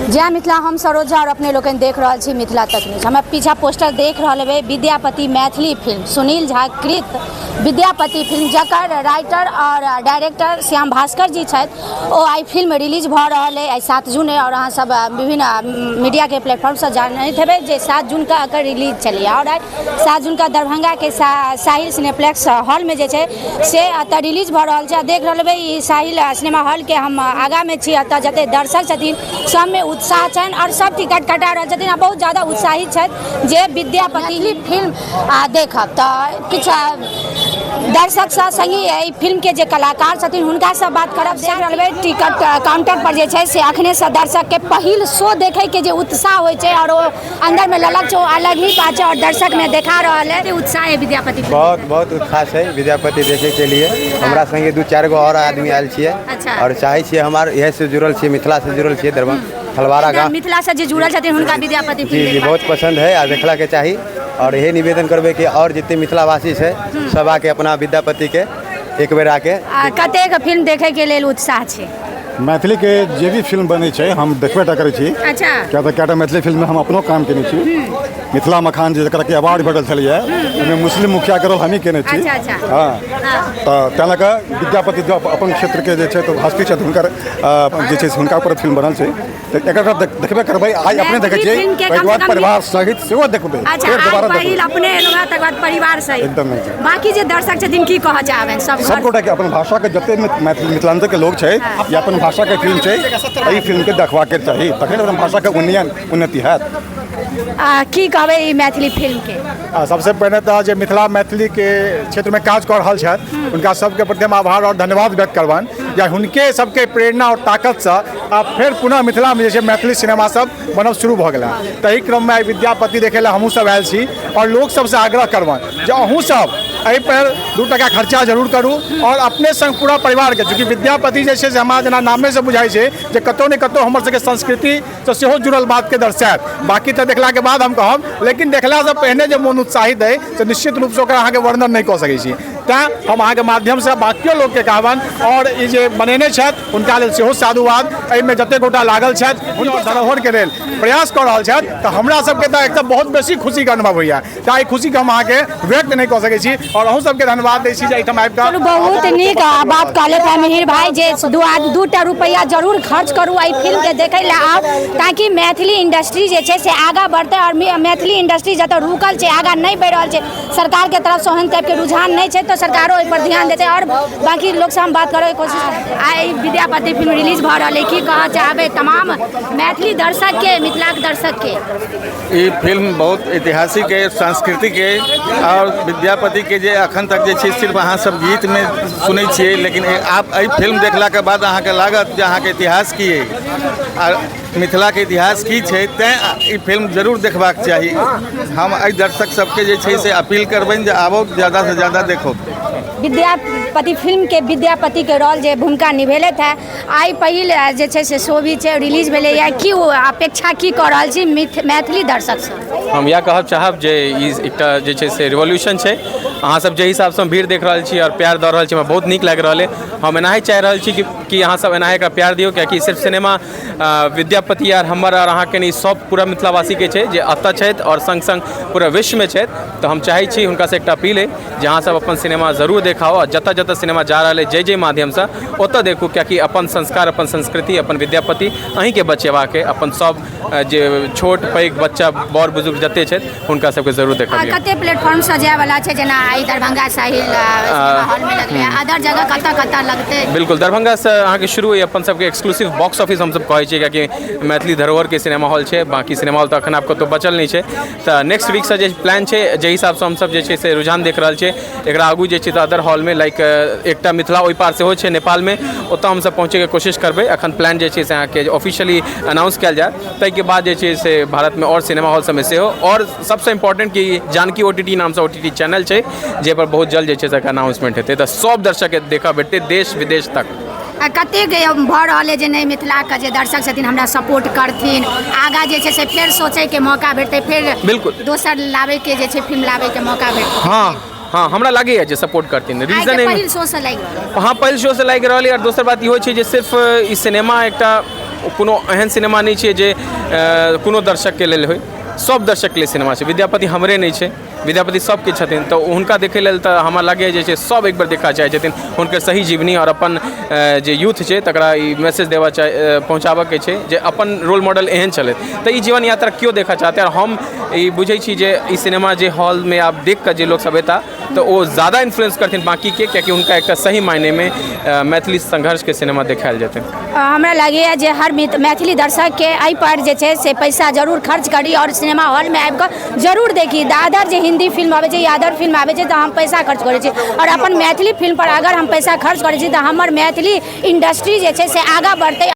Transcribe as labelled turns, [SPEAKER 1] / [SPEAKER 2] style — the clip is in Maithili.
[SPEAKER 1] जय मिथिला। हम सरोजा और अपने लोकनि देख रहल छी मिथिला तक न्यूज। हमरा पीछा पोस्टर देख रहल हेबै, विद्यापति मैथिली फिल्म, सुनील झा कृत विद्यापति फिल्म, जकर राइटर और डायरेक्टर श्याम भास्कर जी छथि। ओ आइ फिल्म रिलीज भऽ रहल अइ। आइ 7 जून अइ और अहाँ सब विभिन्न मीडियाके प्लेटफॉर्मसँ जानैत हेबै जे 7 जूनके एकर रिलीज छलैए। और आइ 7 जूनके दरभंगाके साहिल सिनेप्लेक्स हॉलमे जे छै से एतऽ रिलीज भऽ रहल छै। आ देख रहल हेबै, ई साहिल सिनेमा हॉलके हम आगाँमे छी। एतऽ जते दर्शक छथिन, सबमे उत्साह छनि और सब टिकट कटा रहल छथिन आ बहुत ज्यादा उत्साहित छथि जे विद्यापति फिल्म देखब। तऽ किछु दर्शकसँ संगे एहि फिल्मके जे कलाकार छथिन, हुनकासँ बात करब। देख रहल हेबै, टिकट काउंटर पर जे छै से अखनेसँ दर्शकके पहिल शो देखैके जे उत्साह होइ छै और ओ अन्दरमे ललक छै, ओ अलग ही बात छै और दर्शकमे देखा रहल है उत्साह है विद्यापति फिल्म।
[SPEAKER 2] बहुत बहुत उत्साह छै विद्यापति देखे के लिए। हमरा संगे दू चारि गो और आदमी आयल छियै। और चाहै छियै, हमार इएह से जुड़ल छियै, मिथिला से जुड़ल छियै, दरभंगा थलवारा गाँव।
[SPEAKER 1] मिथिला से जे जुड़ल छथिन, हुनका विद्यापति फिल्म
[SPEAKER 2] जी, बहुत पसंद है आ देखला के चाही। और यही निवेदन करबै कि और जितने मिथिलावासी छै, सब आके अपना विद्यापति के एक बेर आके
[SPEAKER 1] आ कतेक फिल्म देखै के लेल उत्साह छै?
[SPEAKER 3] मैथिलीके जे भी फिल्म बनै छै, हम देखबे टा करै छी। किया तऽ कएटा मैथिली फिल्ममे हम अपनो काम केने छी। मिथिला मखान जे, जकरा कि अवार्ड भेटल छलैए, ओहिमे मुस्लिम मुखियाके रोल हमही केने छी।
[SPEAKER 1] अच्छा, अच्छा।
[SPEAKER 3] तऽ ताहि लऽ कऽ विद्यापति जो अपन क्षेत्रके जे छै तऽ हस्ती छथि, हुनकर जे छै से हुनका ऊपर फिल्म बनल छै, तऽ एकर देखबे करबै। आइ अपने देखै
[SPEAKER 1] मैथिली
[SPEAKER 3] छियै,
[SPEAKER 1] फिल्मके
[SPEAKER 3] ओहिके
[SPEAKER 1] कम से
[SPEAKER 3] बाद
[SPEAKER 1] कम
[SPEAKER 3] परिवार सहित सेहो देखबै। फेर
[SPEAKER 1] आइ
[SPEAKER 3] दोबारा
[SPEAKER 1] पहिल
[SPEAKER 3] देखबै।
[SPEAKER 1] अपने एलहुँ हँ, तकर बाद परिवार सहित।
[SPEAKER 3] एकदम एकदम।
[SPEAKER 1] बाकी जे दर्शक छथिन, की कहऽ चाहबनि सब
[SPEAKER 3] सब
[SPEAKER 1] घर?
[SPEAKER 3] गोटाके, अपन भाषाके जते मैथिली मिथिलाञ्चलके लोक छै या अपन भाषाके फिल्म छै, एहि फिल्मके देखबाके चाही, तखन अपन भाषाके उन्नयन उन्नति हैत।
[SPEAKER 1] की कहबै ई मैथिली फिल्मके?
[SPEAKER 4] सबसे पहिने तऽ जे मिथिला मैथिलीके क्षेत्रमे काज कऽ रहल छथि, हुनका सबके प्रति हम आभार आओर धन्यवाद व्यक्त करबनि, या हुनके सबके प्रेरणा आओर ताकतसँ आब फेर पुनः मिथिलामे जे छै मैथिली सिनेमा सब बनब शुरू भऽ गेल हँ। ताहि क्रममे आइ विद्यापति देखै लए हमहूँ सब आयल छी आओर लोक सबसँ आग्रह करबनि जे अहूँ सब एहिपर 2 टका खर्चा जरूर करू आओर अपने संग पूरा परिवारके, चूँकि विद्यापति जे छै से हमरा जेना नामेसँ बुझाइ छै जे कतहु ने कतहु हमर सबके संस्कृतिसँ सेहो जुड़ल बातके दर्शायत। बाकी तऽ देखलाके बाद हम कहब, लेकिन देखलासँ पहिने जे मोन उत्साहित अइ, तऽ निश्चित रूपसँ ओकरा अहाँके वर्णन नहि कऽ सकै छी। तैँ हम अहाँके माध्यमसँ बाकियो लोकके कहबनि आओर ई जे बनेने छथि, हुनका लेल सेहो साधुवाद। एहिमे जतेक गोटा लागल छथि, हुनकर धरोहरके लेल प्रयास कऽ रहल छथि, तऽ हमरा सबके तऽ एकदम बहुत बेसी खुशीके अनुभव होइए। तऽ एहि खुशीके हम अहाँके व्यक्त नहि कऽ सकै छी आओर अहूँ सबके धन्यवाद दै छी जे एहिठाम आबि कऽ
[SPEAKER 1] चलू, बहुत नीक बात कहले थे मिहिर भाई जे 2 2टा रुपैआ जरूर खर्च करू, एहि फिल्मके देखै लए आउ, ताकि मैथिली इंडस्ट्री जे छै से आगाँ बढ़तै। आओर मैथिली इंडस्ट्री जतऽ रुकल छै, आगाँ नहि बढ़ि रहल छै, सरकारके तरफसँ ओहन टाइपके रुझान नहि छै, तऽ सरकारो ओहिपर ध्यान देतै। आओर बाकी लोकसँ हम बात करैके कोशिश करब। आइ विद्यापति फिल्म रिलीज भऽ रहल अइ, की कहऽ चाहबै तमाम मैथिली दर्शकके, मिथिलाके दर्शकके?
[SPEAKER 5] ई फिल्म बहुत ऐतिहासिक है, सांस्कृतिक है आओर विद्यापतिके जे अखन तक जे छै सिर्फ अहाँ सब गीतमे सुनै छियै, लेकिन आप एहि फिल्म देखलाके बाद अहाँके लागत जे अहाँके इतिहास की अइ आ मिथिलाके इतिहास की छै। तैँ ई फिल्म जरूर देखबाक चाही। हम एहि दर्शक सबके जे छै से अपील करबनि जे आबो, ज़्यादासँ ज़्यादा देखो।
[SPEAKER 1] विद्यापति फिल्मके विद्यापतिके रोल जे भूमिका निभेलथि है, आइ पहिल जे छै से शो भी छै, रिलीज भेलैए। की ओ अपेक्षा की कऽ रहल छी मैथिली दर्शकसँ?
[SPEAKER 6] हम इएह कहब चाहब जे ई एकटा जे छै से रिवोल्यूशन छै। अहाँसब जाहि हिसाबसँ भीड़ देख रहल छी आओर प्यार दऽ रहल छी, हमरा बहुत नीक लागि रहल अइ। हम एनाहे चाहि रहल छी कि अहाँसब एनाहे एकरा प्यार दियौ, कियाकि सिर्फ सिनेमा विद्यापति आर हमर आर अहाँके नहि, सब पूरा मिथिलावासीके छै जे एतऽ छथि आओर सङ्ग सङ्ग पूरा विश्वमे छथि। तऽ हम चाहै छी, हुनकासँ एकटा अपील अइ जे अहाँसब अपन सिनेमा जरूर देखाउ आओर जतऽ जतऽ सिनेमा जा रहल अइ, जाहि जाहि माध्यमसँ, ओतऽ देखू, कियाकि अपन संस्कार, अपन संस्कृति, अपन विद्यापति अहीँके बचेबाक अइ। अपन सब जे छोट पैघ बच्चा, बड़ बुजुर्ग जते छथि, हुनका सबके जरूर देखबियौ।
[SPEAKER 1] कते प्लेटफॉर्मसँ जायवला छै? जेना आइ दरभंगा साहिल सिनेमा हॉलमे लगलै, अदर जगह कतऽ कतऽ लगतै?
[SPEAKER 6] बिल्कुल, दरभंगासँ अहाँके शुरू होइए। अपन सबके एक्सक्लूसिव बॉक्स ऑफिस हमसब कहै छियै, कियाकि मैथिली धरोहरके सिनेमा हॉल छै। बाकी सिनेमा हॉल तऽ एखन आब कतहु बचल नहि छै। तऽ नेक्स्ट वीकसँ जे प्लान छै, जाहि हिसाबसँ हमसब जे छै से रुझान देख रहल छियै, एकरा आगू जे छै तऽ अदर हॉलमे, लाइक एकटा मिथिला ओहि पार सेहो छै नेपालमे, ओतऽ हमसब पहुँचैके कोशिश करबै। एखन प्लान जे छै से अहाँके ऑफिशियली अनाउंस कयल जायत, ताहिके बाद जे छै से भारतमे आओर सिनेमा हॉल सबमे सेहो। आओर सबसँ इम्पोर्टेंट कि जानकी ओटीटी नामसँ ओटीटी चैनल छै, जाहिपर बहुत जल्द जे छै से एकर अनाउंसमेंट हेतै, तऽ सब दर्शकके देखऽ भेटतै देश विदेश तक।
[SPEAKER 1] आ कतेक भऽ रहल अइ जे नहि, मिथिलाके जे दर्शक छथिन, हमरा सपोर्ट करथिन, आगाँ जे छै से फेर सोचैके मौका भेटतै, फेर दोसर लाबैके जे छै, फिल्म लाबैके मौका भेटतै?
[SPEAKER 6] हँ, हमरा लागैए जे सपोर्ट करथिन।
[SPEAKER 1] आइके
[SPEAKER 6] रीजन
[SPEAKER 1] पहिल शो से लागि रहल अइ।
[SPEAKER 6] हँ, पहिल शो से लागि रहल अइ। आओर दोसर बात इहो छै जे सिर्फ ई सिनेमा एकटा कोनो एहन सिनेमा नहि छै जे कोनो दर्शकके लेल होइ, सब दर्शकके लेल सिनेमा छै। विद्यापति हमरे नहि छै, विद्यापति सबके छथिन। तऽ हुनका देखै लेल तऽ हमरा लागैए जे छै सब एक बेर देखऽ चाहै छथिन हुनकर सही जीवनी, आओर अपन जे यूथ छै तकरा ई मैसेज देबऽ चाह पहुँचाबऽके छै जे अपन रोल मॉडल एहन छलथि। तऽ ई जीवन यात्रा केओ देखऽ चाहतै, आओर हम ई बुझै छी जे ई सिनेमा जे हॉलमे आब देख कऽ जे लोकसब एता तऽ ओ ज्यादा इन्फ्लुएंस करथिन बाँकीके, कियाकि हुनका एकटा सही मायनेमे मैथिली संघर्षके सिनेमा देखायल जेतै।
[SPEAKER 1] हमरा लागैए जे हर मैथिली दर्शकके एहिपर जे छै से पैसा जरूर खर्च करी आओर सिनेमा हॉलमे आबि कऽ जरूर देखी। अदर जे हिन्दी फिल्म आबै छै या अदर फिल्म आबै छै तऽ हम पैसा खर्च करै छी, आओर अपन मैथिली फिल्मपर अगर हम पैसा खर्च करै छी तऽ हमर मैथिली इंडस्ट्री जे छै से आगाँ बढ़तै।